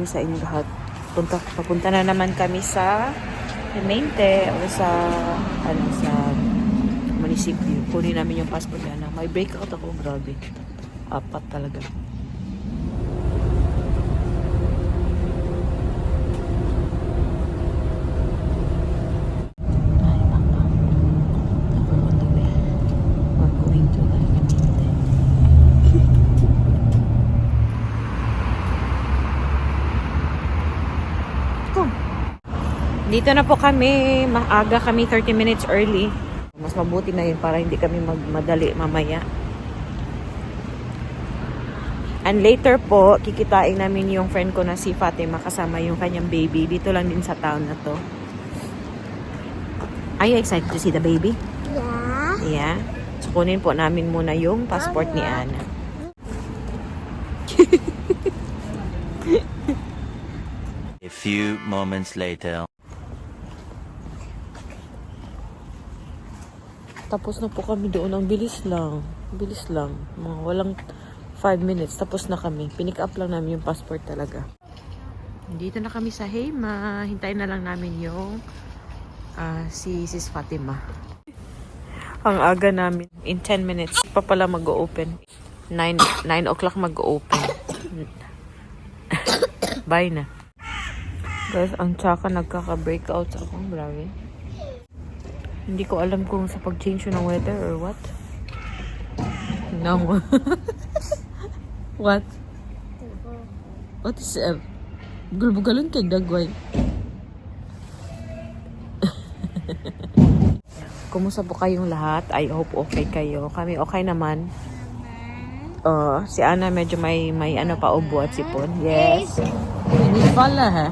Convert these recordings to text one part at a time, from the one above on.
morning sa inyong lahat. Papunta na naman kami sa Mente o sa munisipyo. Kunin namin yung passport na. May breakout ako, grabe. Apat talaga. Dito na po kami. Maaga kami, 30 minutes early. Mas mabuti na yun para hindi kami magmadali mamaya. And later po, kikitain namin yung friend ko na si Fatima kasama yung kanyang baby. Dito lang din sa town na to. Are you excited to see the baby? Yeah. Yeah. So, kunin po namin muna yung passport ni Ana. A few moments later. Tapos na po kami doon. Ang bilis lang. Bilis lang. Mga walang 5 minutes. Tapos na kami. Pinick up lang namin yung passport talaga. Dito na kami sa Heima. Hintayin na lang namin yung si Sis Fatima. Ang aga namin. In 10 minutes pa pala mag-open. 9 o'clock mag-open. Bye na. Guys, ang tsaka nagkaka-breakout ako. Grabe. Hindi ko alam kung sa pag-change ng weather or what. No. What? What is gulbugalon kay dagway. Kumusta po kayong lahat? I hope okay kayo. Kami okay naman. Si Ana medyo may ano pa ubo at sipon. Yes. Hindi pala ha.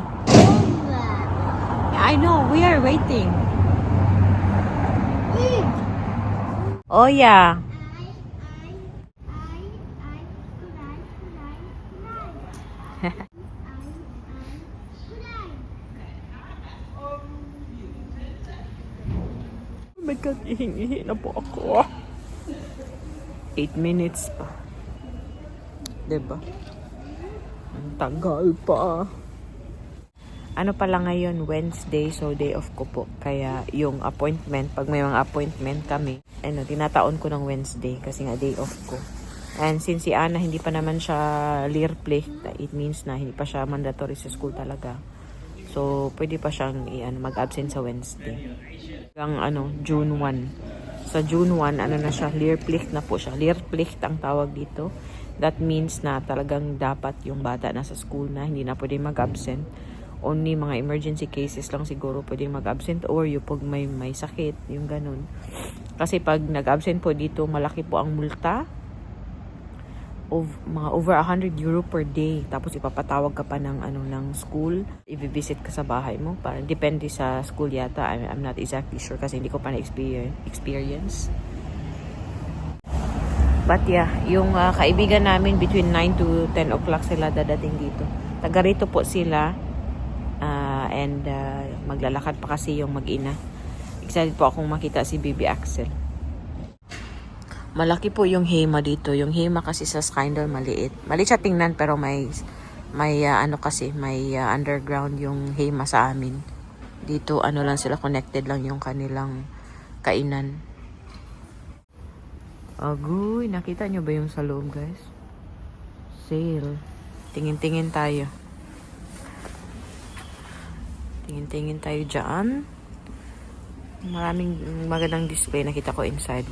I know, we are waiting. Oh yeah. Oh my God, ihingi na po ako. 8 minutes pa. Diba? Ang tagal pa. Ano pala ngayon, Wednesday, so day off ko po. Kaya yung appointment, pag may mga appointment kami, tinataon ko ng Wednesday kasi nga day off ko. And since si Ana hindi pa naman siya learplicht, it means na hindi pa siya mandatory sa school talaga. So, pwede pa siyang mag-absent sa Wednesday. Hanggang June 1. Sa June 1, na siya, learplicht na po siya. Learplicht ang tawag dito. That means na talagang dapat yung bata nasa school na, hindi na pwede mag-absent. Only mga emergency cases lang siguro pwedeng mag-absent or yung pag may sakit, yung ganun. Kasi pag nag-absent po dito, malaki po ang multa. Mga over 100 euro per day. Tapos ipapatawag ka pa ng school. I-visit ka sa bahay mo. Para depende sa school yata. I'm not exactly sure kasi hindi ko pa na-experience. But yeah, yung kaibigan namin between 9 to 10 o'clock sila dadating dito. Taga rito po sila. And maglalakad pa kasi yung mag-ina. Excited po akong makita si Baby Axel. Malaki po yung Heima dito. Yung Heima kasi sa Skindle maliit. Maliit siya tingnan pero may underground yung Heima sa amin. Dito lang sila, connected lang yung kanilang kainan. Agoy, nakita nyo ba yung sa loob, guys? Sale. Tingin-tingin tayo. Tingin-tingin tayo dyan. Maraming magandang display nakita ko inside.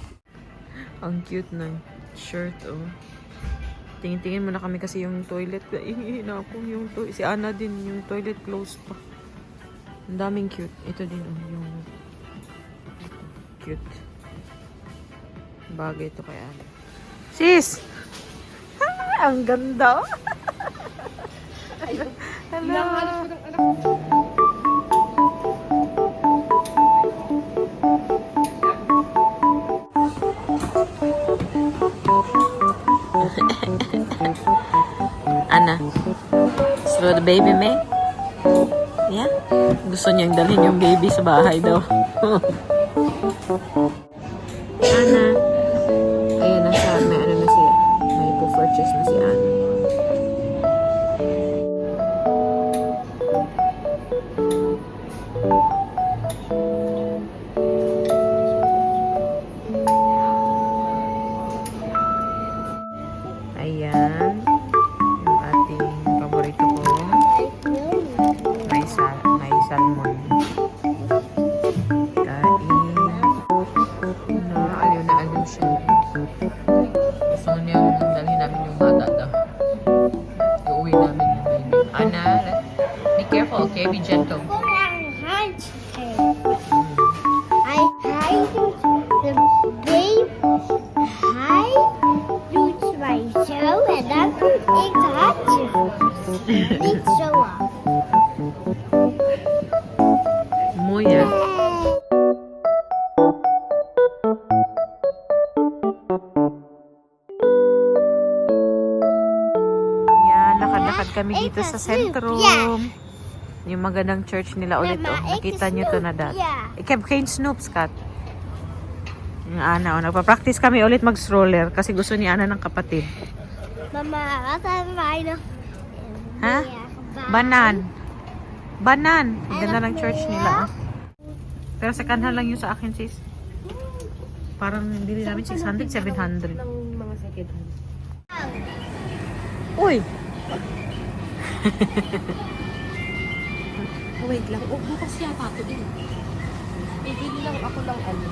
Ang cute na shirt, oh. Tingin-tingin muna kami kasi yung toilet. Ihihin ako yung si Ana din, yung toilet closed pa. Ang daming cute. Ito din, yung cute. Bagay ito kay Ana. Sis! Ang ganda! Hello! Ana, slow the baby, May? Yeah? Gusto niyang dalhin yung baby sa bahay daw. Ana. Ayan na siya. May na siya. May po-purchase na si Ana. salmon. Kain. Aliw na aliw siya. Gusto niya dalhin namin yung bata daw. Iuwi namin yung baby. Ana, be careful, okay? Be gentle. I hide the baby hides myself and then it touches. It's so up. Moya. Yan, lakad-lakad kami dito sa sentrum. Yung magandang church nila ulit. Oh. Nakita nyo to na dati. Ikab kain Snoop, Scott. Yung Ana, oh. Nagpa-practice kami ulit mag-stroller kasi gusto ni Ana ng kapatid. Mama, ano? Ha? Banan. Banan. Ang ganda ng church nila. Oh. Pero second hand lang yun sa akin, sis. Parang bili namin 600, 700. Ng mga second hand. Uy! Oh, wait lang. Oh, bukas yata ako din. Bibili lang ako ng ano.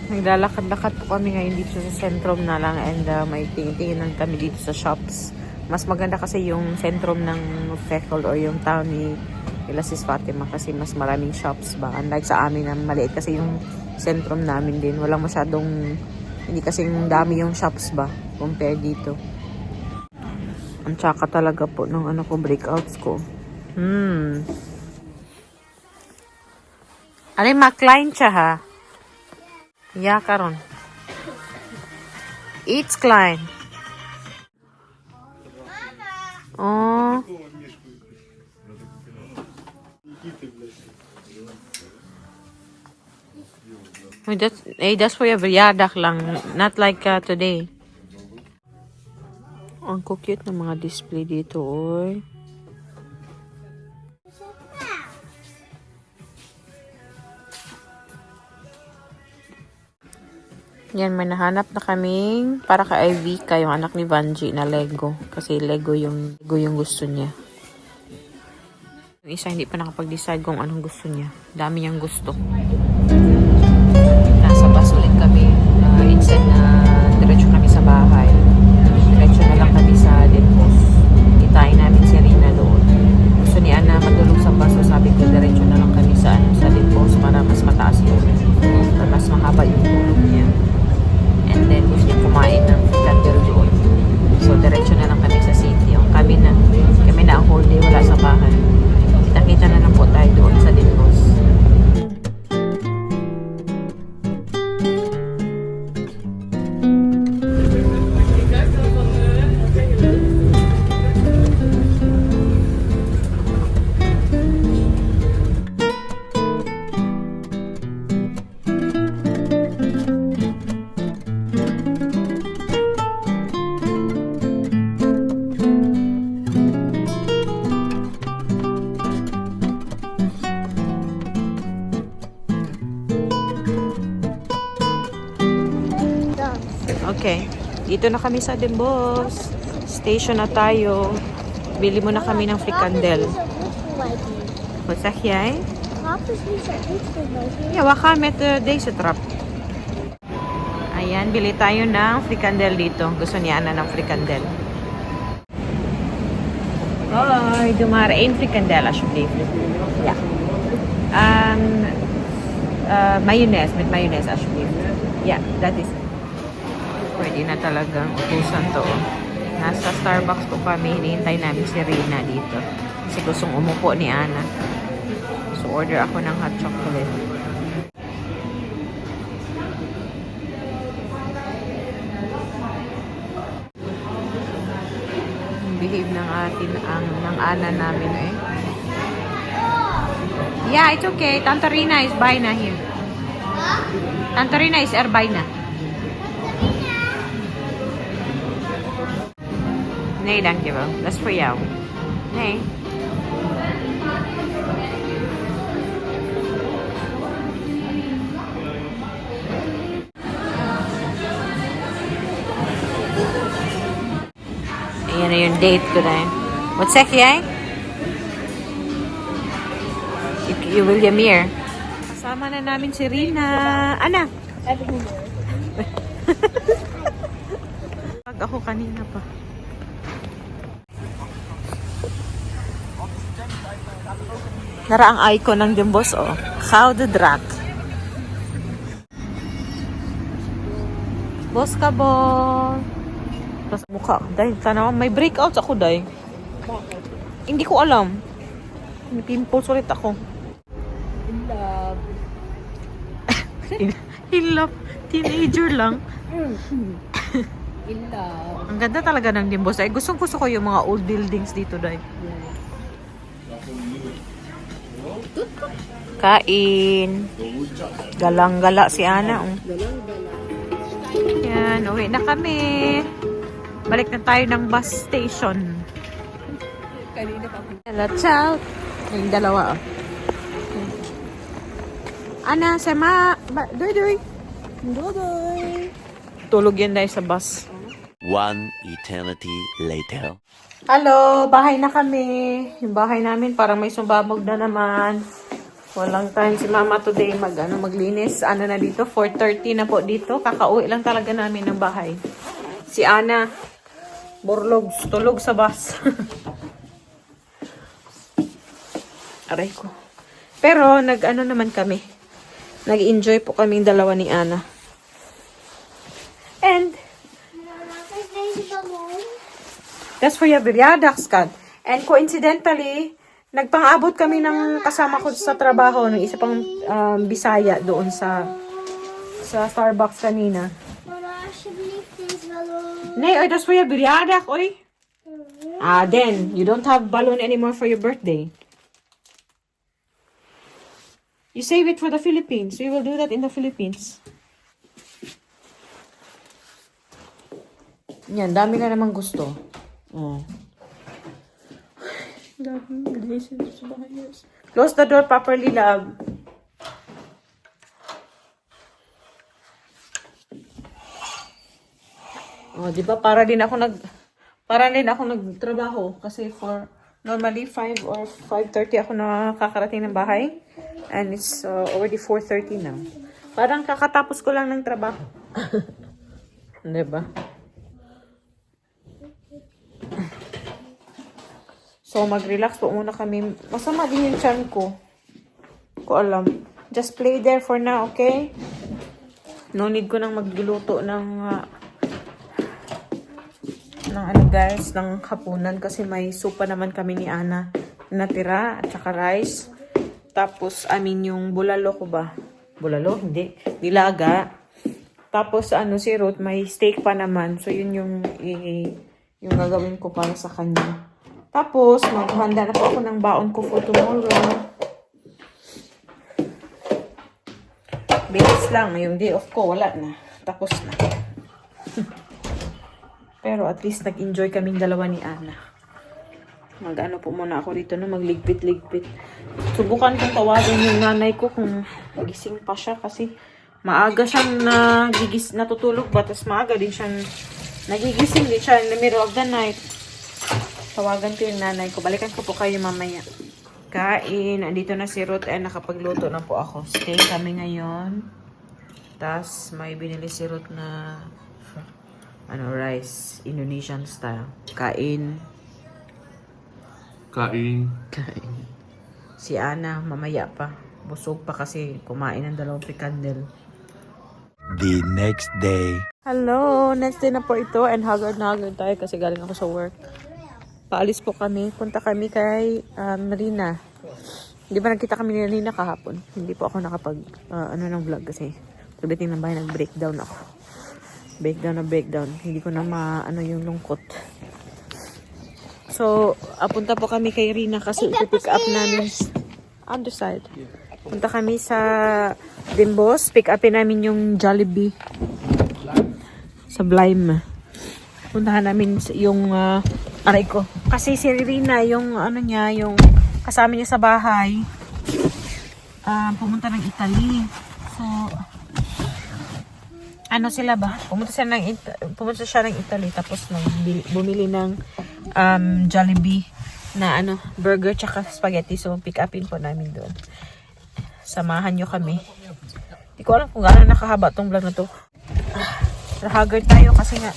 Naglalakad-lakad po kami ngayon dito sa sentrum na lang and may tingin-tingin lang kami dito sa shops. Mas maganda kasi yung sentrum ng Fecol or yung town ni Sis Fatima kasi mas maraming shops ba. Unlike sa amin na maliit kasi yung sentrum namin din. Walang masyadong, hindi kasing dami yung shops ba compare dito. Ang tsaka talaga po ng ano ko, breakouts ko. Alay, McLean siya ha. Ya karon. It's klein. Oh. That's for your verjaardag lang. Not like today. Ang cute ng mga display dito, oy. Yan, may nahanap na kaming para kay Vika, yung anak ni Vanji na Lego. Kasi Lego yung gusto niya. Yung isa hindi pa nakapag-decide kung anong gusto niya. Dami niyang gusto. Nasa bus ulit kami. Instead na diretso kami sa bahay. Diretso na lang kami sa Delpos. Itain namin si Rina doon. Gusto ni Ana matulog sa bus. So sabi ko diretso na lang kami sa Delpos para mas mataas yun. Para mas mahaba yung tulog niya. And then gusto niya kumain ng candle doon. So diretso na lang kami sa city. Yung kami na ang whole day wala sa bahay. Kita-kita na lang po tayo doon sa Delpos. Okay. Dito na kami sa Delpos. Station na tayo. Bili muna kami ng frikandel. Wat zeg jij? Ja, we gaan met deze trap. Ayan, bili tayo ng frikandel dito. Gusto ni Ana ng frikandel. Hoi, doe maar 1 frikandel alsjeblieft. Ja. Mayonaise, met mayonaise alsjeblieft. Ja, dat is. Pwede na talagang utusan to. Nasa Starbucks po kami. Hinihintay namin si Rina dito. Kasi gustong umupo ni Ana. So, order ako ng hot chocolate. Behave ng Ana namin eh. Yeah, it's okay. Tante Rina is bijna here. Tante Rina is bijna. Nee, dankjewel. Dat is voor jou. Nee. Ayan na yung date ko na yun. What's that, yay? You William here. Kasama na namin si Rina. Ana? Pag ako kanina pa. Nara ang icon ng Dimbos, oh. How the Drac. Boss ka, ball. Tapos mukha. Dahil sana may breakouts ako, dahil. Hindi ko alam. May pimples ulit ako. In love. In love. Teenager lang. In love. Ang ganda talaga ng Dimbos. Ay, gusto ko yung mga old buildings dito, dahil. Kain. Galang-gala si Ana. Oh. Yan, uwi na kami. Balik na tayo ng bus station. Kanina pa ako. Let's out. Yung dalawa, oh. Ana, sama. Doy. Tulog yan dahil sa bus. One eternity later. Hello, bahay na kami. Yung bahay namin parang may sumabog na naman. Walang time si Mama today maglinis. Ano na dito? 4:30 na po dito. Kakauwi lang talaga namin ng bahay. Si Ana, burlog, tulog sa bus. Aray ko. Pero nag-ano naman kami. Nag-enjoy po kaming dalawa ni Ana. And that's for your biryadakskan. And coincidentally, nagpang-abot kami ng kasama ko sa trabaho ng isa pang Bisaya doon sa Starbucks kanina. Nay, oy, that's for your biryadak, oy. Then, you don't have balloon anymore for your birthday. You save it for the Philippines. We will do that in the Philippines. Yan, dami na naman gusto. Oh. Close the door properly, love. Oh, di ba para din ako nagtrabaho kasi for normally 5 or 5:30 ako nakakarating ng bahay and it's already 4:30 now. Parang kakatapos ko lang ng trabaho. Di ba? So, mag-relax po muna kami. Masama din yung tiyan ko. Ko alam. Just play there for now, okay? No need ko nang magluluto ng ano guys, ng hapunan kasi may supa naman kami ni Ana natira at saka rice. Tapos, yung bulalo ko ba? Bulalo? Hindi. Nilaga. Tapos, si Ruth, may steak pa naman. So, yun yung gagawin ko para sa kanya. Tapos, maghanda na po ako ng baon ko for tomorrow. Bilis lang. Yung day off ko, wala na. Tapos na. Pero at least nag-enjoy kaming dalawa ni Ana. Mag-ano po muna ako dito, magligpit-ligpit. Subukan kong tawagin yung nanay ko kung gising pa siya kasi maaga siyang natutulog ba. Tapos maaga din siyang nagigising din siya in the middle of the night. Tawagan ko yung nanay ko. Balikan ko po kayo mamaya. Kain. Andito na si Ruth. Nakapagluto na po ako. Stay kami ngayon. Tapos may binili si Ruth na rice. Indonesian style. Kain. Si Ana, mamaya pa. Busog pa kasi kumain ng 2 pikandel. The next day. Hello! Next day na po ito. And haggard na haggard tayo kasi galing ako sa work. Paalis po kami. Punta kami kay Marina. Di ba nagkita kami ni Marina kahapon? Hindi po ako nakapag ng vlog kasi pagdating ng bahay nag-breakdown ako. Breakdown. Hindi ko na yung lungkot. So, punta po kami kay Rina kasi ipipick up namin other side. Punta kami sa Dimbos. Pick upin namin yung Jollibee. Sa Blime. Puntahan namin yung aray ko. Kasi si Rina, yung yung kasama niya sa bahay, pumunta ng Italy. So, ano sila ba? Pumunta siya ng Italy tapos bumili ng Jollibee na burger tsaka spaghetti. So, pick upin po namin doon. Samahan nyo kami. Hindi ko alam kung gaano nakahaba tong vlog na to. Haggard tayo kasi nga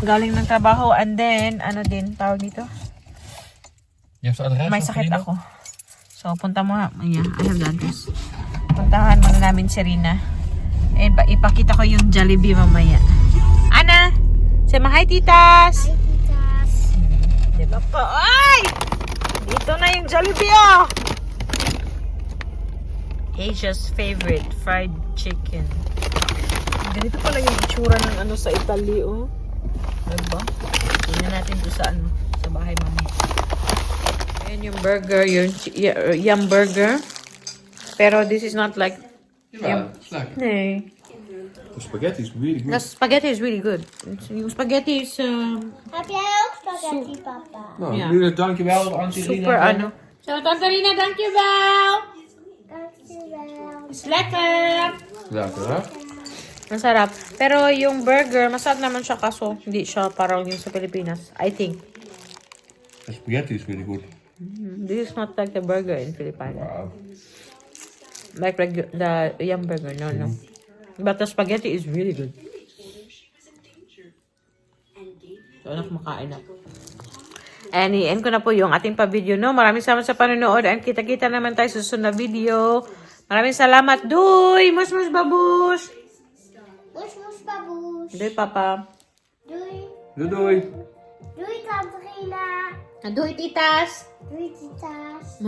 galing ng trabaho and then, tawag dito? May sakit ako. So, punta mo nga. Yeah, I have done this. Puntahan muna namin si Rina. And ipakita ko yung Jollibee mamaya. Ana! Say hi, titas! Hi, titas. Diba po? Ay! Dito na yung Jollibee, oh! Asia's favorite, fried chicken. Ganito pala yung itsura ng sa Italy, oh. Diba? Tingnan natin doon sa bahay mamaya. Ayan yung burger, yung yum burger. Pero this is not like Jawel, het is lekker. nee. De spaghetti is really good. The spaghetti is really good. Yung spaghetti is Heb jij ook spaghetti, papa? Nou, Ja. nu dankjewel, Angelina. super Zo, Tante Rina, dankjewel. Dankjewel. Is lekker. Lekker, hè? Masarap. Pero yung burger, masarap naman siya kaso hindi siya parang yung sa Pilipinas. I think. De spaghetti is really good. This is not like the burger in Philippines. Wow. Like the yum burger. No. But the spaghetti is really good. So, anak, makain ako. And i-end ko na po yung ating pa-video, no? Maraming salamat sa panonood. And kita-kita naman tayo sa susunod na video. Maraming salamat. Doy! Mus babush! Mus, baboes. Doy, papa. Doei. Doei doei. Doei, Tante Rina. Doy, titas! Doei, titas.